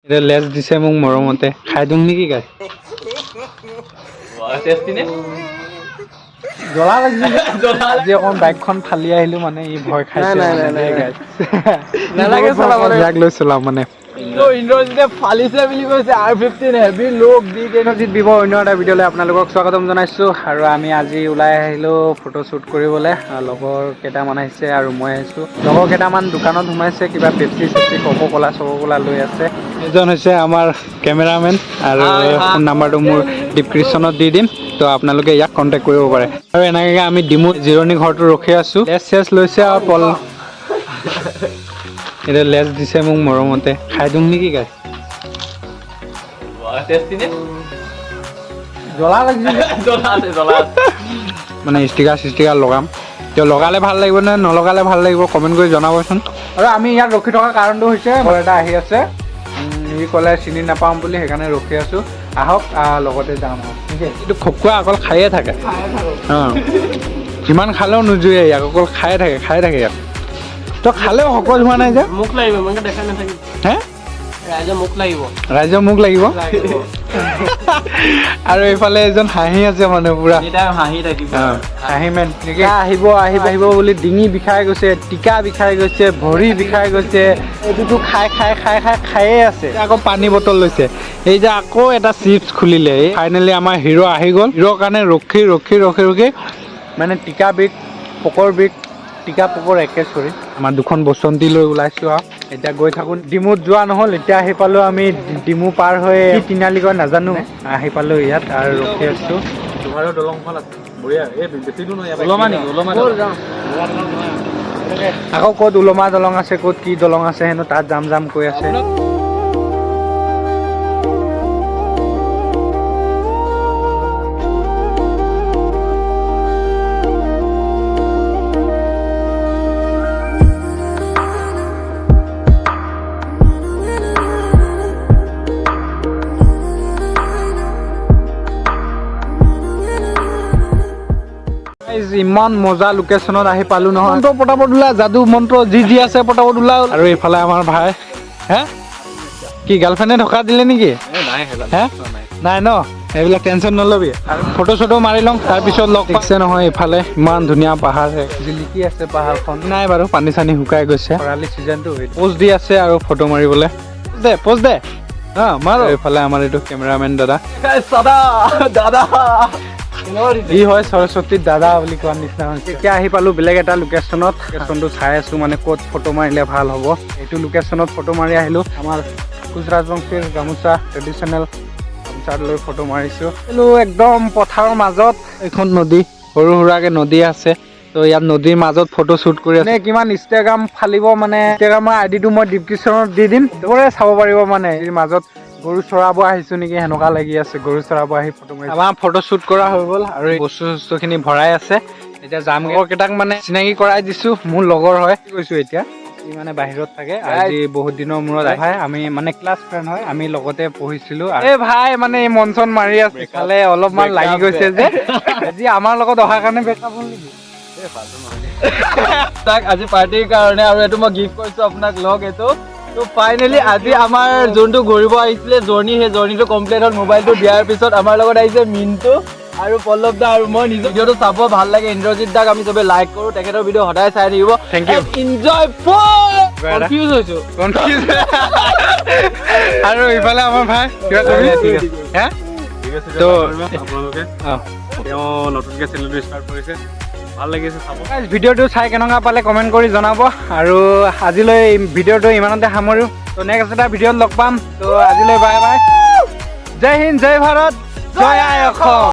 এতিয়া লেজ দিছে মোক মৰমতে, খাই দিওঁ নেকি গাইজ? টেষ্টি নে? জ্বলা লাগিছে। আজি অকণ বাইকখন ফালি আহিলো, মানে ই ভয় খাইছে। নাই, মানে নাই, দেই নাই, guys। নালাগে চলাবলৈ। ইয়াক লৈ চলাম মানে। ইন্দ্ৰজিতে ফালিছে বুলি কৈছে, R15 heavy look দি কেনে। ইন্দ্ৰজিত বিভ অন্য এটা ভিডিঅ'লৈ আপোনালোকক স্বাগতম জনাইছোঁ। আৰু আমি আজি ওলাই আহিলোঁ ফটো শ্বুট কৰিবলৈ। লগৰ কেইটামান আহিছে আৰু মই আহিছোঁ। লগৰ কেইটামান দোকানত সোমাইছে, কিবা পেপচি চেপচি, কক ক'লা চক ক'লা লৈ আছে। এজন হৈছে আমাৰ কেমেৰামেন আৰু ফোন নাম্বাৰটো মোৰ ডিছক্ৰিপশ্যনত দি দিম, তো আপোনালোকে ইয়াক কণ্টেক্ট কৰিব পাৰে। আৰু এনেকৈ আমি ডিমু জিৰণি ঘৰটো ৰখি আছোঁ। লেজ চেজ লৈছে আৰু পল এতিয়া লেজ দিছে মোক মৰমতে, খাই দিওঁ নেকি গাইজ? টেষ্টি নে? জ্বলা লাগিছে। জ্বলা আছে, জ্বলা আছে। মানে ষ্টিকাৰ চিষ্টিকাৰ লগাম। তেওঁ লগালে ভাল লাগিব নে নলগালে ভাল লাগিব, কমেণ্ট কৰি জনাবচোন। আৰু আমি ইয়াত ৰখি থকাৰ কাৰণটো হৈছে ঘৰ এটা আহি আছে, সি ক'লে চিনি নাপাম বুলি, সেইকাৰণে ৰখি আছোঁ। আহক, লগতে যাম আৰু। এইটো খকুৱা অকল খায়ে থাকে। অঁ, যিমান খালেও নোজোৰে ইয়াক, অকল খায়ে থাকে, খায়ে থাকে ইয়াক। তই খালেও শকত হোৱা নাই যে। মোক লাগিব, মই দেখা নাথাকিম। হে? ৰাইজে মোক লাগিব। ৰাইজৰ মোক লাগিব। আৰু এইফালে এজন হাঁহি আছে, মানে পুৰা এনি টাইম হাঁহি থাকিব। হাঁহিমেন নেকি? আহিব আহিব আহিব বুলি ডিঙি বিষাই গৈছে, টিকা বিষাই গৈছে, ভৰি বিষাই গৈছে। এইটোতো খাই খাই খাই খাই খায়ে আছে। আকৌ পানী বটল লৈছে। এই যে আকৌ এটা চিপছ খুলিলে। ফাইনেলি আমাৰ হিৰ' আহি গ'ল। হিৰ' কাৰণে ৰখি ৰখি ৰখি ৰখি মানে টিকা বিষ, পকৰ বিষ, টিকা পকৰ একে চৰি। আমাৰ দুখন বসন্তী লৈ ওলাইছোঁ আৰু এতিয়া গৈ থাকোঁ। ডিমুত যোৱা নহ'ল, এতিয়া আহি পালোঁ আমি ডিমু পাৰ হৈ কি তিনিআলি কয় নাজানো, আহি পালোঁ ইয়াত আৰু ৰখি আছোঁ। লোহাৰৰ দলংখন আছে, বঢ়িয়া। এই বেছি দূৰ নহয়। ওলমা নেকি? ওলমা। আকৌ ক'ত ওলমা দলং আছে, ক'ত কি দলং আছে হেনো, তাত যাম যাম কৈ আছে। Guys, ইমান মজা লোকেশ্যনত আহি পালো নহয়। মন্ত্ৰ পটাপট ওলা, যাদু মন্ত্ৰ যি যি আছে পটাপট ওলা। আৰু এইফালে আমাৰ ভাই, হে কি গাৰ্লফ্ৰেণ্ডে ধোকা দিলে নেকি? নাই। হে, নাই ন, এইবিলাক টেনশ্যন নল'বি। আৰু ফটো চটো মাৰি লওঁ, তাৰপিছত লগ পাইছে নহয়। এইফালে ইমান ধুনীয়া পাহাৰ, জিলিকি আছে পাহাৰখন। নাই বাৰু, পানী চানী শুকাই গৈছে, খৰালি ছিজনটো। পোজ দি আছে আৰু ফটো মাৰিবলৈ দে, পোজ দে। অঁ, মাৰ। এইফালে আমাৰ এইটো কেমেৰামেন দাদা। দাদা, দাদা। ই হয় সৰস্বতীৰ দাদা বুলি কোৱাৰ নিচিনা হৈছে। এতিয়া আহি পালো বেলেগ এটা লোকেশ্যনত। লোকেশ্যনটো চাই আছো, মানে ক'ত ফটো মাৰিলে ভাল হ'ব। এইটো লোকেশ্যনত ফটো মাৰি আহিলো। আমাৰ কোচ ৰাজবংশীৰ গামোচা, ট্ৰেডিশ্যনেল গামোচা লৈ ফটো মাৰিছো। এইটো একদম পথাৰৰ মাজত এইখন নদী, সৰু সুৰাকে নদী আছে। তো ইয়াত নদীৰ মাজত ফটো শ্বুট কৰি আছে। কিমান ইনষ্টাগ্ৰাম ফালিব, মানে ইনষ্টাগ্ৰামৰ আইডিটো মই ডিছক্ৰিপশ্যনত দি দিম, চবৰে চাব পাৰিব। মানে নদীৰ মাজত গৰু চৰাব আহিছো নেকি সেনেকুৱা লাগি আছে। গৰু চৰাব আহি ফটো মাৰি। আমাৰ ফটো শ্বুট কৰা হৈ গ'ল আৰু এই বস্তু চস্তুখিনি ভৰাই আছে। এতিয়া যাম। লগৰ কেইটাক মানে চিনাকি কৰাই দিছো, মোৰ লগৰ হয় কৈছো। এতিয়া সি মানে বাহিৰত থাকে। আজি বহুত দিনৰ মূৰত ভাই, আমি মানে ক্লাছ ফ্ৰেণ্ড হয়, আমি লগতে পঢ়িছিলো। এই ভাই মানে এই মন চন মাৰি আছে, ইফালে অলপমান লাগি গৈছে যে আজি আমাৰ লগত অহাৰ কাৰণে ব্ৰেকআপ হ'ল নেকি? তাক আজি পাৰ্টিৰ কাৰণে আৰু এইটো মই গিফ্ট কৰিছো আপোনাক লগ এইটো। তো ফাইনেলি আজি আমাৰ যোনটো ঘূৰিব আহিছিলে জাৰ্ণি, সেই জাৰ্ণিটো কমপ্লিট হ'ল মোবাইলটো দিয়াৰ পিছত। আমাৰ লগত আহিছে মিণ্টু আৰু পল্লৱ দা আৰু মই নিজৰ। ভিডিঅ'টো চাব, ভাল লাগে। ইন্দ্ৰজিত দাক আমি চবে লাইক কৰোঁ, তেখেতৰ ভিডিঅ' সদায় চাই থাকিব। Thank you. Enjoy. Confuse হৈছো। কনফিউজ। আৰু ইফালে আমাৰ ভাই, কিবা কবি? হে? ঠিক আছে। তো আপোনালোকে অঁ। তেওঁ নতুনকৈ চেনেলটো ষ্টাৰ্ট কৰিছে, ভাল লাগিছে চাব। Guys, ভিডিঅ'টো চাই কেনেকুৱা পালে কমেণ্ট কৰি জনাব। আৰু আজিলৈ ভিডিঅ'টো ইমানতে সামৰোঁ। তো নেক্সট এটা ভিডিঅ'ত লগ পাম। তো আজিলৈ বাই বাই। জয় হিন্দ, জয় ভাৰত, জয় আই অসম।